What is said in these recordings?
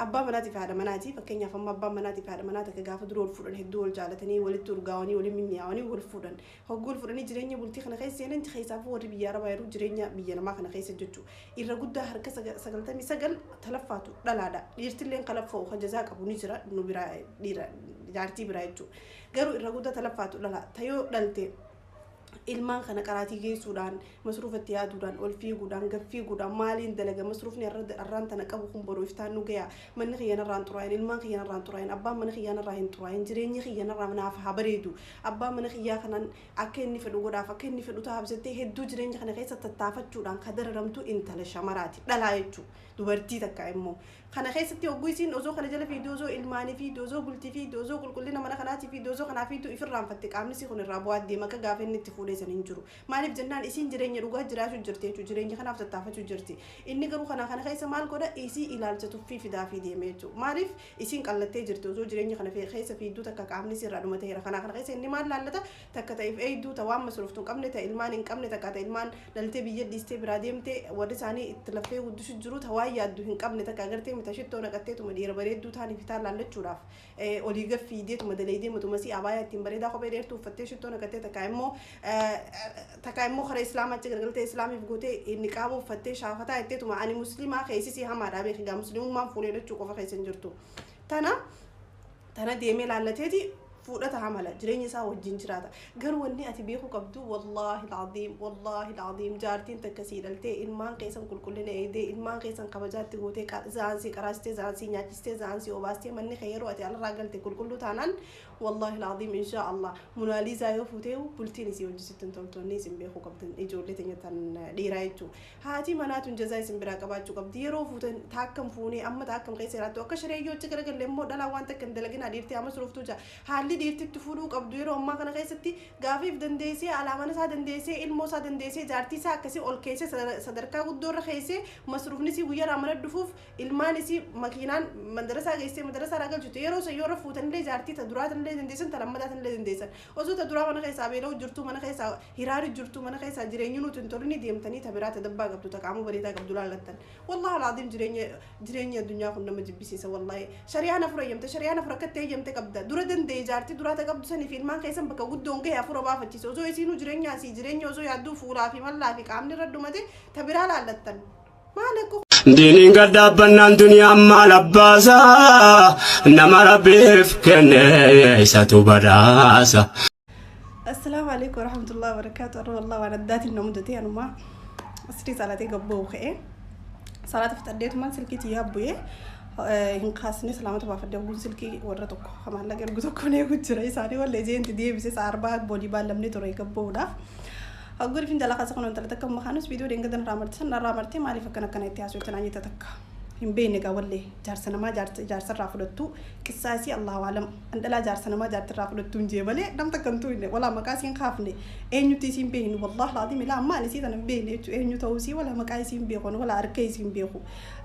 Abbaa manaatii fi haadha manaati. Fakkeenyaaf, amma abbaan manaatii fi haadha manaa takka gaafa dura wal fuudhan hedduu wal jaalatanii, walitti urgaawanii, waliin mimmi'aawanii wal fuudhan. Hogguu wal fuudhanii jireenya bultii kana keessa seenan, keessaafuu warri biyya arabaa yeroo jireenya biyya namaa kana keessa jechuudha. Irra guddaa harka 99 talaffaatu dhalaadha. Dhiirtilleen kalaffa'u kan jazaa qabu ni jira nu biraa, dhiira jaartii biraa jechuudha. Garuu irra guddaa talaffaatu dhala. Tayoo dhalte ilmaan kana qaraatii geessuudhaan, masruufatti yaaduudhaan, ol fiiguudhaan, gad fiiguudhaan, maaliin dalaga, masruufni arraan tana qabu kun boruu iftaan nu gaya, manni kiyya narraan xuraa'in, ilmaan kiyya narraan xuraa'in, abbaan mana kiyyaa narraa hin xuraa'in, jireenyi kiyya narraa naaf haa bareedu, abbaan mana kiyyaa kanan akka inni fedhu godhaaf, akka inni fedhu taa'aaf jettee hedduu jireenya kana keessa tattaafachuudhaan ka dararamtu intala shamaraati, dhalaa jechuudha. Dubartii takka immoo kana keessatti hogguu isiin osoo kana jala fiigduu, osoo ilmaanii fiigduu, osoo bultii fiigduu, osoo qulqullina mana kanaatii fiigduu, osoo kanaa fiigduu, ifirraanfatte. Qaamni isii kun irraa bu'aa deema. Akka gaafa inni itti fuudhee san hin jiru. Maaliif jennaan, isiin jireenya dhugaa jiraachuu jirti jechuudha, jireenya kanaaf tattaafachuu jirti. Inni garuu kana keessa maal godha? Isii ilaalcha tuffii fidaa fi deeme jechuudha. Maaliif? Isiin qallattee jirti. Osoo jireenya kana keessa fiigduu takka qaamni isii irraa dhumateera. Kana keessa inni maal laallata? Takka ta'eef eeyduu, ta waan masruuftu hin qabne, ta ilmaan hin qabne, takka ta ilmaan dhaltee biyya dhiistee biraa deemtee warri isaanii itti laffee guddisu jiru, ta waan yaaddu hin qabne, takka agartee mita shittoo naqatteetuma dhiira bareedduu taanii fi taan laallachuudhaaf olii gad fiideetuma daleedee matuma si abaayaa ittiin bareedaa, kophee dheertuu uffattee, shittoo naqattee, takka immoo karaa islaamaa achi gargaltee islaamiif gootee niqaaba uffattee shaafataa jetteetuma ani musliimaa keessisii hamaadhaa beeki gaa, muslimummaan fuulee hidhachuu qofa keessa hin jirtu. Tana deemee laallateeti fuudhata, hamala jireenya isaa wajjin jiraata. Garuu wanni ati beekuu qabdu, wallaahi alcaziim, wallaahi alcaziim, jaartiin takka sii dhaltee, ilmaan keessan qulqullina eegdee, ilmaan keessan kabajaatti gootee, zaansii qaraastee, zaansii nyaachistee, zaansii obaastee, manni kee yeroo ati alarraa galte qulqulluu taanaan, wallaahi alcaziim, inshaa Allah, munaaliizaa yoo fuutee bultiin isii hojii sitti hin toltoonni. Isin beekuu qabdan, ijoollee teenya tan dhiiraa jechuu, haati manaatun jazaa isin biraa qabaachuu qabdi. Yeroo fuutan taakkam fuunee amma taakkam keessa jiraattu akka shareeyyoo achi garagalle immoo dhalaa waan takka hin dalaginaa, dhiirtii amma suruftuu jira. Haalli dhiirtitti fuudhuu qabdu yeroo ammaa kana keessatti gaafiif dandeessee, alaamana isaa dandeessee, ilmoo isaa dandeessee, jaartii isaa akkasii ol keessee, sadarkaa guddoo irra keessee, masruufni isii guyyaa mana dhufuuf, ilmaan isii makiinaan madarasaa geessee madarasaa irraa galchitu, yeroo san yoo irra fuutanillee jaartii ta duraatanillee dandeessan, ta lammataatanillee dandeessan. Osoo ta duraa mana keessaa beela'u jirtu, mana keessaa hiraari jirtu, mana keessaa jireenyi nuti hin tolini, deemtanii ta biraa, ta dabbaa qabdu, ta qaama bareedaa qabdu laallattan. Wallahi alaaziim, jireenya addunyaa kun nama jibbisiisa. Wallahi, shari'aan afur eeyyamte, shari'aan afur akkatti eeyyamte qabda. Dura danda'e jaartii duraa ta qabdu sanii fi ilmaan keessan bakka guddoon gahe afura baafachiise. Osoo isiinuu jireenya asii jireenya osoo yaadduu fuulaa fi mallaa fi qaamni irra dhumate, ta biraa laallattan. Maal akka Diiniin gad dhaabbannaan duniyaan maal abbaasaa, nama rabbiif kenne isatu badhaasa. Assalaamu alaikum warahmatullahi wabarakatuh. Arra wallah waan addaatiin na mudate. Anuma asrii salaatee gabboo ka'e. Salaata fixadheetumaan silkii tiyyaa bu'ee hin kaasne. Salaamata baafadhee ogguun silkii warra tokko maallaqa ergu tokko eegu jira. Isaanii wallee jeenti deebise. Sa'a 4 boolii baallamne ture gabboodhaaf. Hogguun fin jalaa kaasa kun intala takka makaanus viidiyoo deengadan irraa marte san irraa martee, maaliif akkana akkana itti haasoo itti naan takka hin beekne gaa. Wallee jaarsa namaa jaarsarraa fudhattu qissaa isii Allahu alam. An dhalaa jaarsa namaa jaartirraa fudhattu hin jee malee nam takka hin tuqne, walaa maqaa isiin kaafne, eenyutti isiin beeknu. Wallahi alazim, ilaa ammaa ani isii tana hin beekne jechuudha. Eenyu ta'uu isii walaa maqaa isiin beeku, walaa harka isiin beeku.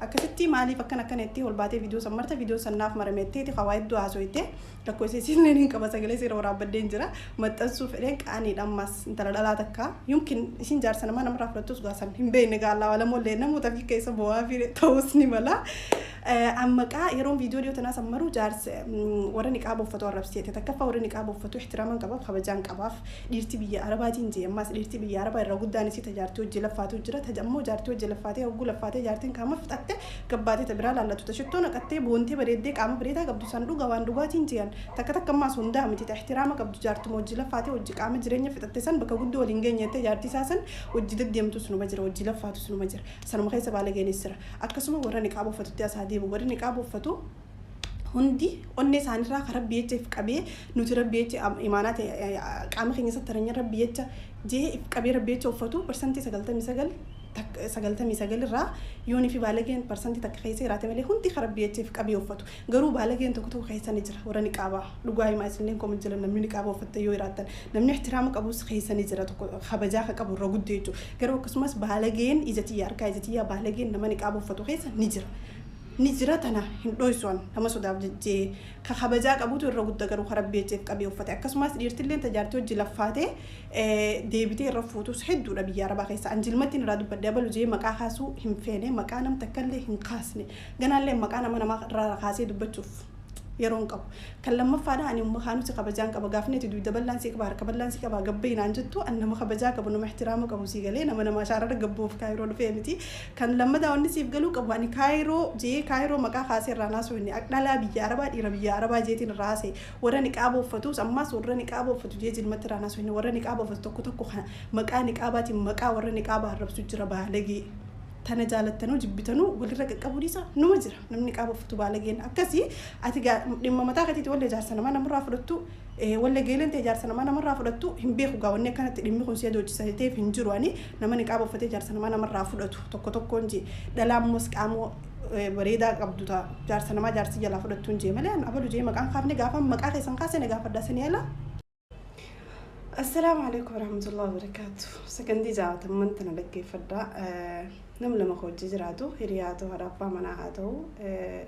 Akkasitti maaliif akkana akkana itti ol baatee viidiyoo san marta, viidiyoo san naaf marameetteeti hawaa hedduu haasoyte. Lakkoofsa isiillee hin qaba, sagalee seera waraabbadheen jira, maxxansuu fedheen qaaniidha. Ammas intala dhalaa takka yumkin isin jaarsa namaa namarraa fudhattus gaasan hin beekne gaallaa walamoollee namoota fi keessa bu'aa fi ta'uus ni mala. Ammaqaa yeroon viidiyoo dhiyoo tanaa san maru jaarsa warra niqaaba uffatu arrabseete. Takkaffaa, warra niqaaba uffatu ihtiraaman qabaaf, kabajaan qabaaf. Dhiirti biyya arabaatiin jee, ammaas dhiirti biyya arabaa irra guddaan isii tajaartii hojii laffaatu jira. Taja ammoo jaartii hojii laffaatee, hogguu laffaatee jaartiin qaama fixatte gabbaatee ta biraa laallatu, ta shittoo naqattee boontee bareeddee qaama bareedaa qabdu san dhuga waan dhugaatiin jean takka takka. Ammaas hundaa miti. Ta ihtiraama qabdu jaartuma hojii laffaatee hojii qaama jireenya fixatte san bakka guddoo waliin geenyettee jaartii isaa san hojii deddeemtus numa jira, hojii laffaatus numa jira, sanuma keessa baalageenis jira. Akkasuma warra niqaaba uffatutti asaa deemu, warri niqaaba uffatu hundi onnee isaaniirraa ka rabbi jecha if qabee, nuti rabbi jecha imaanaa ta'e qaama keenya sattaranya rabbi jecha jee if qabee rabbi jecha uffatu 99%, 99 irraa yoonii fi baalageen 1% keessa jiraate malee hundi ka rabbi jecha if qabee uffatu. Garuu baalageen tokko tokko keessa ni jira. Warra niqaabaa dhugaa himaa, isinillee koma jira. Namni niqaaba uffatte yoo jiraattan, namni ihtiraama qabus keessa ni jira, tokko kabajaa ka qabu irra guddoo jechuudha. Garuu akkasumas baalageen ija tiyya harkaa ija tiyyaa baalageen nama niqaaba uffatu keessa ni jira. Ni jira tana hin dhoysu an nama sodaaf jejjee ka kabajaa qabutu irra gudda garuu ka rabbi jecheef qabee uffate akkasumas dhiirtilleen ta jaartii hojji laffaatee deebitee irra fuutus hedduudha biyya arabaa keessa an jilmattiin irraa dubbadhe abalu jee maqaa kaasuu hin feene maqaa nam takkallee hin kaasne ganaallee maqaa nama namaa irraa kaasee dubbachuuf yeroo hin qabu. Kan lammaffaadha ani umma kaanusi kabajaan qaba gaafni ati duyda bal'aan sii qaba harka bal'aan sii qaba gabbayi naan jettu an nama kabajaa qabu nama ihtiraama qabu sii galee nama nama ashaarara gabbuuf kaayiroo dhufee miti. Kan lammataa wanni siif galuu qabu ani kaayiroo jee kaayiroo maqaa kaasee irraa naasuu inni dhalaa biyya arabaa dhiira biyya arabaa jeetiin irraa haasee warra niqaaba uffatus ammaas warra niqaaba uffatu jee jilmatti irraa naasuu inni warra niqaaba uffatu tokko tokko kana maqaa niqaabaatiin maqaa warra niqaaba arrabsu jira baalagee. Tana jaalattanuu jibbitanuu walirra qaqqabuu dhiisa numa jira namni qaaba uffatu baalageen akkasii ati dhimma mataa keetiiti wallee jaarsa namaa namarraa fudhattu wallee geeleen ta'e jaarsa namaa namarraa fudhattu hin beeku gaa wanni akkanatti dhimmi kun si adochisa ta'eef hin jiru ani nama niqaaba uffatee jaarsa namaa namarraa fudhatu tokko tokkoon jee dhalaa ammas qaamoo bareedaa qabdu ta'a jaarsa namaa jaarsi jalaa fudhattu hin jee malee abalu jee maqaan kaafne gaafa maqaa keessan kaasee na gaafadhaa sanii ala. Assalaamu alaikum warahmatullahi wabarakatuh. Sakandii jaatamman tana dhaggeeffadhaa. Nama lama hojii jiraatu hiriyaa haa ta'u haadha abbaa manaa haa ta'u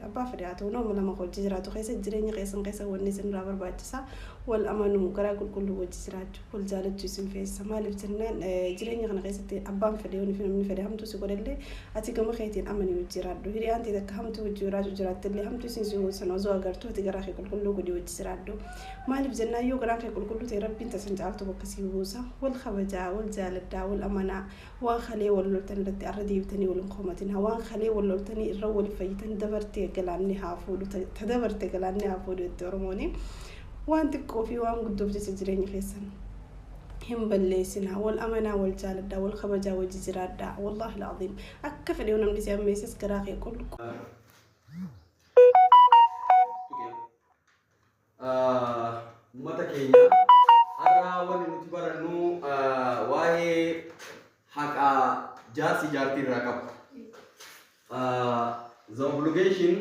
abbaa fedhe haa ta'u nama lama hojii jiraatu keessa jireenya keessan keessa wanni isin irraa barbaachisa wal amanuu garaa qulqulluu wajji jiraachuu wal jaalachuu isin feessa maaliif jennaan jireenya kana keessatti abbaan fedhe yoon fi namni fedhe hamtuu si godhellee ati gama keetiin amanii wajji jiraadhu hiriyaan tee takka hamtuu wajji jiraachuu jiraattellee hamtuu isin si san osoo agartuu ati garaa kee qulqulluu godhii wajji jiraadhu. Maaliif jennaan yoo garaan kee qulqulluu ta'e Rabbiin ta san caaltu bakka sii buusa. Wal kabajaa, wal jaaladhaa, wal amanaa. Waan kalee wal loltan irratti arra deebitanii wal hin komatinaa. Waan kalee wal loltanii irra wal fayyitan dabarte galaanni haa fuudhu ta dabarte galaanni haa fuudhu jette Oromooni. Waan xiqqoo fi waan guddoof jecha jireenya keessan hin balleessinaa. Wal amanaa, wal jaaladhaa, wal kabajaa, wajji jiraadhaa. Wallaahi al'aziim. Akka fedhe yoo namni si hammeesses garaa kee qulqulluu. Uummata keenya har'a wanni nuti barannu waa'ee haqa jaarsi jaartii irraa qabu. The obligation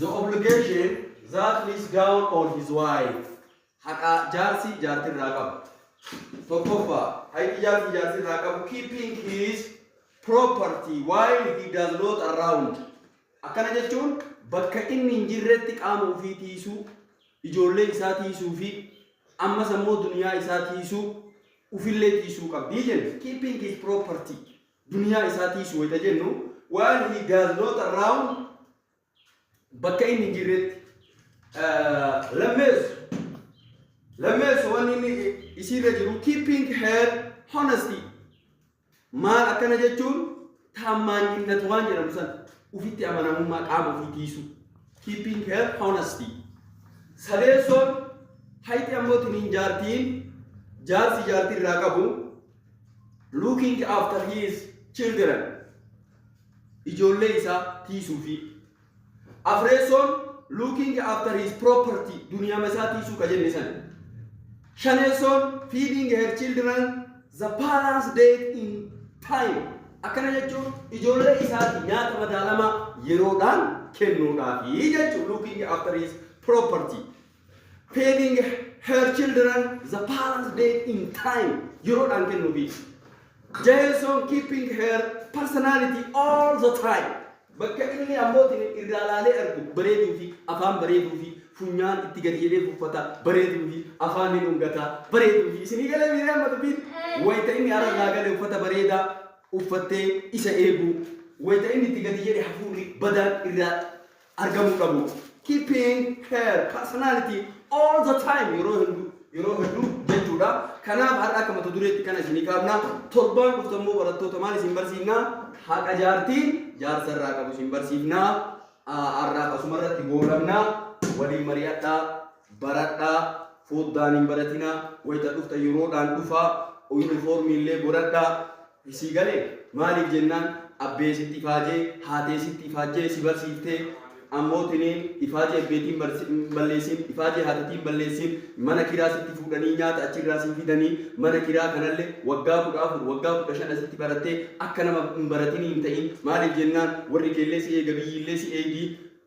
The obligation that lays down on his wife. Haqa jaarsi jaartii irraa qabu. Tokkoffaa, haqi jaarsi jaartii irraa qabu keeping his property while he does not around. Akkana jechuun bakka inni hin jirretti qaama ofii tiisuu, ijoollee isaa tiisuu fi ammas ammoo duniyaa isaa tiisuu, ufillee tiisuu qabdi jenna. Keeping his property duniyaa isaa tiisuu wayita jennu while he does not around bakka inni hin jirretti. Lammeessu lammeessu wanni inni isiirra jiru keeping her honesty maal akkana jechuun taammaanyinnat waan jedhamu san ufitti amanamummaa qaama ofii tiisu keeping her honesty. Sadeessoon hayti ammoo tiniin jaartiin jaarsi jaartii irraa qabu looking after his children ijoollee isaa tiisuu fi afreessoon looking after his property duniyaama isaa tiisuu ka jenne san. Shaneessoon feeding her children the balanced diet in time akkana jechuun ijoollee isaati nyaata madaalamaa yeroodhaan kennuudhaafi jechuun looking after his property feeding her children the balanced diet in time yeroodhaan kennuufi. Jaheessoon keeping her personality all the time bakka inni ammootiin irraa laalee argu bareeduu fi afaan bareeduu fi funyaan itti gadi jedhee fuuffata bareeduu fi afaan ni dhungata bareeduu fi isinii galee miiree amma dubbiin wayita inni ararraa galee uffata bareedaa uffattee isa eeguu wayita inni itti gadi jedhe hafuurri badaan irraa argamuu qabu. Keeping her personality all the time yeroo hedduu yeroo hedduu jechuudha. Kanaaf har'a akka mata dureetti kana isinii kaafna. Torbaan dhuftu immoo barattoota maal isin barsiifna? Haqa jaartiin jaarsa irraa qabu isin barsiifna. Har'aaf asuma irratti goolabna. Waliin mari'adhaa, baradhaa, foddaan hin baratinaa, wayita dhufta yeroodhaan dhufaa, yuunifoormii illee godhadhaa. Isii galee maaliif jennaan abbee sitti ifaajee haatee sitti ifaajjee si barsiiftee ammootiniin ifaajee abbeetiin balleessin ifaajee haatetiin balleessin mana kiraa sitti fuudhanii nyaata achirraa si fidanii mana kiraa kanallee waggaa 14 waggaa 15 asitti barattee akka nama hin baratinii hin ta'in maaliif jennaan warri keellee si eega biyyiillee si eegii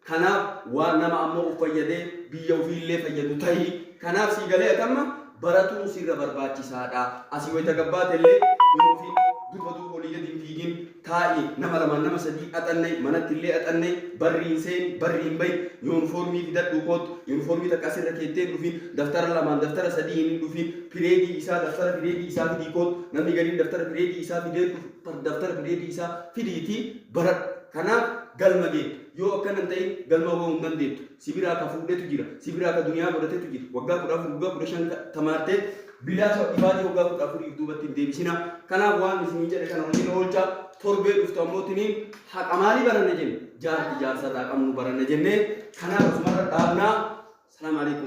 kanaaf waan nama ammoo uf fayyadee biyya ufiillee fayyadu tahi kanaaf sii galee ati amma baratuun sirra barbaachisaadha asii wayita gabbaatellee hin ofiin duba duuba Olii gadi hin fiigin, taa'i, nama lamaan nama sadii axanne, manatti illee axanne, barri hin seeni, barri hin bahi, yuunifoormii fidadhu kootu, yuunifoormii takka asirra keettee hin dhufin, daftara lamaan daftara sadii hin dhufin, pireedii isaa daftara pireedii isaa fidii kootu, namni gariin daftara pireedii isaa fidee dhufu, daftara pireedii isaa fidiitii baradhu. Kanaaf galma geetta. Yoo akkana hin ta'in galma gahuu hin dandeettu. Si biraa ka fuudhetu jira. Si biraa ka duniyaa godhatetu jira. Waggaa 14, waggaa 15 tamaartee bilaasha ifaajee waggaa 14 duubatti hin deebisinaa. Kanaaf waan isiniin jedhe kana hojiirra oolchaa. Torbee dhuftu ammoo tiniin haqa maalii baranna jenne? Jaarti jaarsarraa qabnu baranna jennee. Kanaaf asumarra dhaabnaa. Salaamu alaikum.